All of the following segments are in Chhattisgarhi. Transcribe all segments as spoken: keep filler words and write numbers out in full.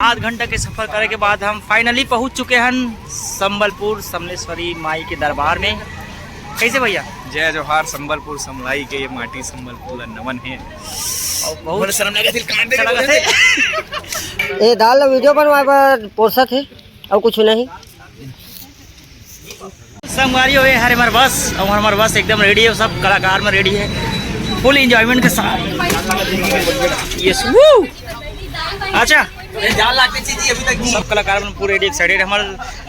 आध घंटा के सफर करे के बाद हम finally पहुंच चुके हन संबलपुर समलेश्वरी माई के दरबार में। कैसे भैया? जय जोहार संबलपुर समलाई के, ये माटी संबलपुर ला नमन हे। अउ बहुत बड़ा शर्म लगा, दिल कांड अच्छा लगा थे। ए दाल वीडियो बनवाए बर पोरसत हे, अउ कुछ नहीं। संगवारी हो, ये हरे हमारे बस, अउ हमारे बस एकदम रेडी है, सब कलाकार में रेडी है, फुल एंजॉयमेंट के साथ। यस, वो अच्छा। सब कलाकार मन पूरे रेडी, एक्साइटेड। हमारे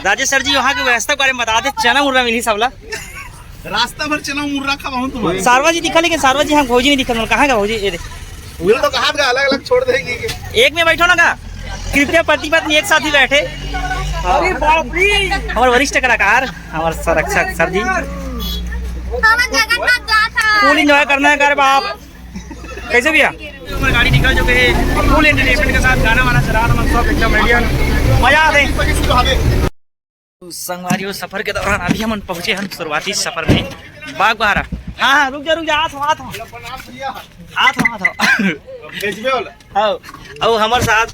राजेश सर जी वहाँ के व्यवस्था के बारे में बता दे, चना मुर्रा मिली सबला। रास्ता भर चना मुर्रा खवाऊं तुम्हारे। सारवा जी दिखा, लेकिन सारवा जी हम भौजी नहीं दिखा, कहाँ का भौजी? ये दे। वो तो कहा था अलग अलग छोड़ देंगे के। एक में बैठो ना का, कृपया पति पत्नी एक साथ ही बैठे। अरे बाप रे। हमारे वरिष्ठ कलाकार, हमारे संरक्षक सर जी। फुल एंजॉय करना है कर बाप। कैसे भैया? हमारी गाड़ी निकल चुके हैं, फुल एंटरटेनमेंट के साथ गाना वाना चला रहा, हम सब एकदम रेडी हैं, मजा आते हैं। संगवारी हो, सफर के दौरान अभी हमन पहुंचे हन शुरुआती सफर में बागबाहरा। हाँ हाँ, रुक जा रुक जा, आत हो आत हो आत हो आत हो। हाँ, अउ हमारे साथ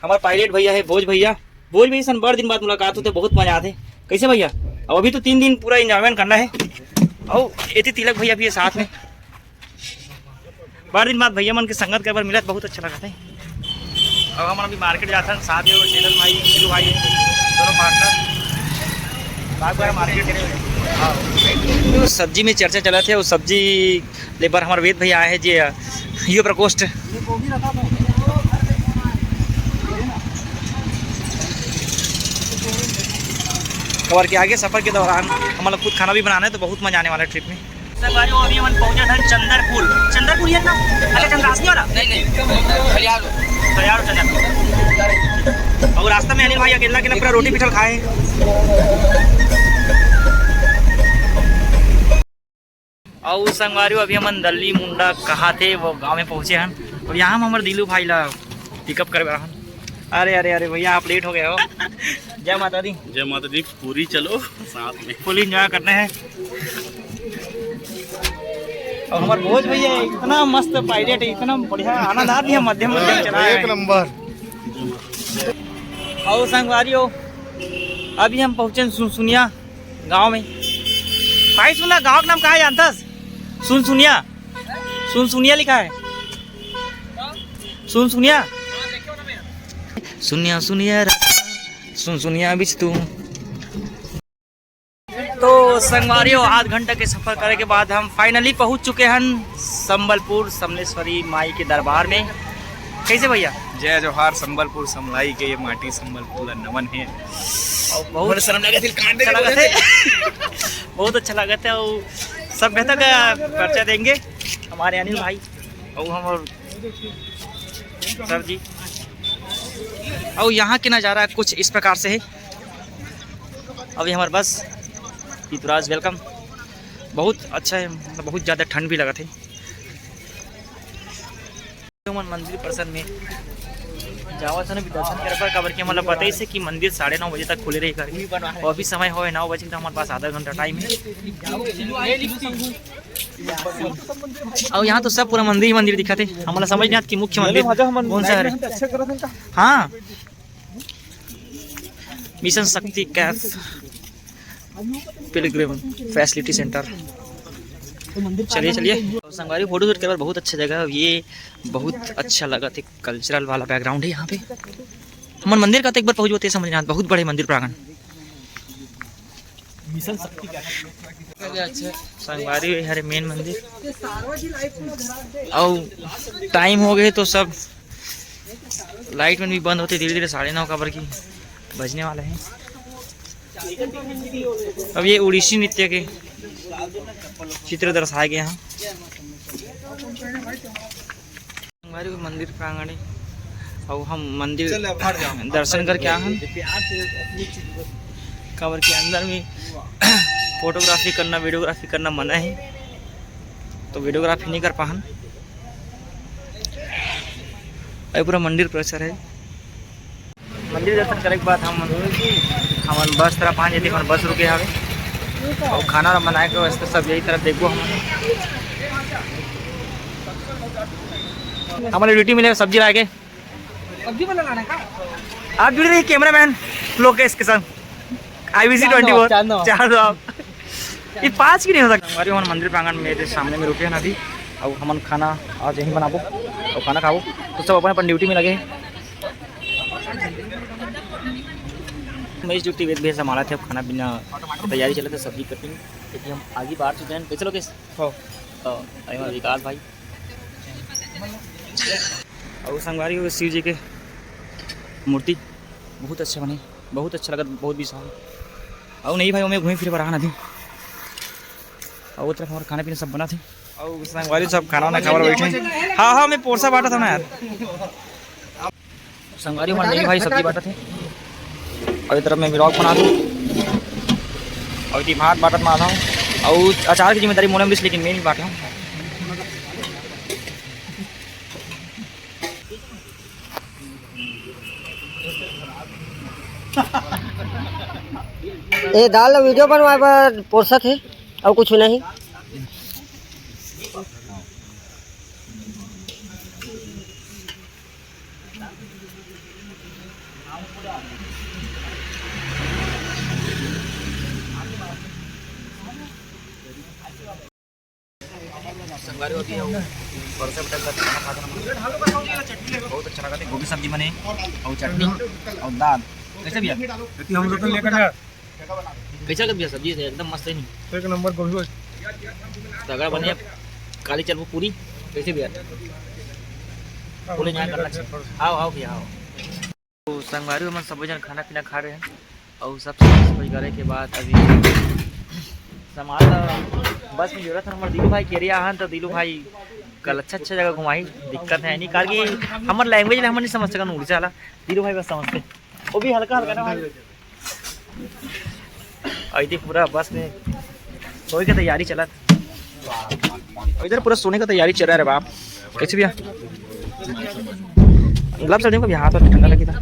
हमारे पायलट भैया है भोज भैया। भोज भैया सन बड़ दिन बाद मुलाकात होते, बहुत मजा आते। कैसे भैया? अब अभी तो तीन दिन पूरा एंजॉयमेंट करना है। अउ एती तिलक भैया भी है साथ में। बड़ दिन बाद भैया मन के संगत के बर मिलत, बहुत अच्छा लगत है। अब हमन अभी मार्केट जाथन, साथ में वो चेतन भाई, शिव भाई, दोनों पार्टनर। बागबाहरा मार्केट गए हुए हैं। हाँ। तो सब्जी में चर्चा चलत है, वो सब्जी ले बर हमारे वेद भैया आए हैं जी, युवा प्रकोष्ठ। और के आगे सफर के दौरान हम लोग खुद खाना भी बनाना है, तो बहुत मजा आने वाला है ट्रिप में। संगवारी हो, अभी हमन पहुंचत हन चंदरपुर। चंदरपुर ये ना? अच्छा, चंद्रासनी वाला? नहीं, नहीं, खलियार। खलियार चंदरपुर। अउ रास्ता में अनिल भाई अकेला के ना पूरा रोटी पिठल खाए। अउ संगवारी हो, अभी हमन दल्ली मुंडा कहाथे वो गांव में पहुंचे हन, अउ यहाँ हम हमर दिलू भाई ला पिकअप करबे रहन। अरे अरे अरे भैया, आप लेट हो गए हो। जय माता दी। जय माता दी। पूरी चलो साथ में। फुल एंजॉय करने हैं। और हमारे भोज भैया इतना मस्त पायलट है, इतना बढ़िया आनंद आ रही है, मध्यम मध्यम चला रहे हैं। एक नंबर। और संगवारी हो, अभी हम पहुंचे सुनसुनिया गांव में। भाई सुना, गांव का नाम का है जानथस? सुनसुनिया। सुनसुनिया लिखा है। सुनसुनिया। सुनिया सुनिया रा-, सुनसुनिया बिच तू। तो संगवारी हो, आध घंटा के सफर करे के बाद हम finally पहुंच चुके हन संबलपुर समलेश्वरी माई के दरबार में। कैसे भैया? जय जोहार संबलपुर समलाई के, ये माटी संबलपुर ला नमन हे। अउ बहुत बड़ा शर्म लगा, दिल कांड अच्छा लगा थे। बहुत अच्छा लगा था। अउ सभ्यता का परिचय देंगे हमारे अनिल भाई। अउ हम और सर जी। अउ यहाँ के नज़ारा कुछ इस प्रकार से है। अभी हमारे बस पितुराज वेलकम। बहुत अच्छा है, मतलब बहुत ज़्यादा ठंड भी लगत है। हमन मंदिर परिसर में जावत हन, अभी दर्शन करे बर, काबर कि हमन ल बताइस हे कि मंदिर साढ़े नौ बजे तक खुले रही करके। अउ अभी समय होए नौ बजे, तो हमारे पास आधा घंटा टाइम है। अउ यहाँ तो सब पूरा मंदिर ही मंदिर दिखत हे। हमन ल समझ नहीं आत कि मुख्य मंदिर कौन सा है। हाँ, मिशन शक्ति कैफ पिलग्रिम फैसिलिटी सेंटर। चलिए चलिए। संगवारी, फोटो शूट करे बर बहुत अच्छा जगह है ये, बहुत अच्छा लगत हे। कल्चरल वाला बैकग्राउंड है यहाँ पे। हमन मंदिर का तो एक बार पहुँच होते समझ नहीं आत, बहुत बड़े मंदिर प्रांगण। संगवारी, हरे मेन मंदिर। अउ टाइम हो गए तो सब लाइट मन भी बंद होते धीरे धीरे, साढ़े नौ, काबर की बजने वाला है। अब ये उड़ीसी नृत्य के चित्र दर्शाए गए हैं। हमारे मंदिर प्रांगण है, अउ हम मंदिर चल, अब हट जाओ। दर्शन करके आ हन। काबर के अंदर में फोटोग्राफी करना, वीडियोग्राफी करना मना है, तो वीडियोग्राफी नहीं कर पाहन। ये पूरा मंदिर परिसर है। मंदिर दर्शन करे के बाद हम, हमन बस तरफ आ जाते, हमर बस रुके हवे। अउ खाना वाना बनाए के वास्ते सब यही तरफ देखबो हम। हमन ड्यूटी मिले सब्जी लाए के। सब्जी बना लाना का? आप जुड़े रहिए कैमरामैन लोकेश के साथ, आईबीसी ट्वेंटी फोर। चार नौ। चार नौ। ये पाँच की नहीं हो सकता। हमारे हमन मंदिर प्रांगण में, सामने में रुके हैं ना अभी। अब हमन खाना आज यहीं बनाबो और खाना खाबो, तो सब अपन अपन ड्यूटी में लगे हैं। मैं इस ड्यूटी में भैया संभाला थे, अब खाना पीना तैयारी चले थे, सब्जी कटिंग, क्योंकि हम आगे बाहर चुके हैं। कैसे लोकेश? हो। तो अरे हमारा विकास भाई। और संगवारी हो शिव जी के मूर्ति बहुत अच्छा बने, बहुत अच्छा लगा, बहुत विशाल। और नहीं भाई, हमें घूमे फिरे बर आना थी। और वो तरफ हमारा खाना पीना सब बना थे। और संगवारी सब खाना वाना खावर बैठे हैं। हाँ, हाँ, मैं पोरसा बांटा था ना यार। संगवारी हमारे नहीं भाई सब्जी बांटा थे। और इधर मैं vlog बना दूँ। और इधर भात बांटत में आधा हूँ। और अचार की जिम्मेदारी मोने मिलिस, लेकिन मैं नहीं बांटा हूँ। ए दाल वीडियो बनवाए बर पोरसत हे, अउ कुछ नहीं। संगवारी होती है वो। परसों बटन का खाना खाते हैं। बहुत अच्छा लगा था, गोभी सब्जी बने और चटनी और दाल। कैसे भैया? इतनी हम लोग तो लेकर जा। कैसा लगा भैया सब्जी? एकदम मस्त है नहीं? एक नंबर गोभी। तगड़ा बने। काली चलबो पूरी। कैसे भैया? पूरे यहाँ करना चाहिए। आओ, आओ भैया, आओ। तो संगवारी हमन सबो झन खाना पीना खा रहे हैं और सब सफाई सफाई करे के बाद अभी सामान ला बस में जोड़त हन। हमर दिलू भाई केरिया हन, तो दिलू भाई कल अच्छा अच्छा जगह घुमाही। दिक्कत है नहीं, काहे कि हमर लैंग्वेज ले हमन नहीं समझ सकन उड़ीसा वाला, दिलू भाई बस समझते, वो भी हल्का हल्का ना भाई। और इधर पूरा बस में सोए के तैयारी चलत। और इधर पूरा सोने का तैयारी चल रहा है रे बाप। कैसे भैया? ग्लव्स नहीं को भी हाथ में ठंडा लगी था।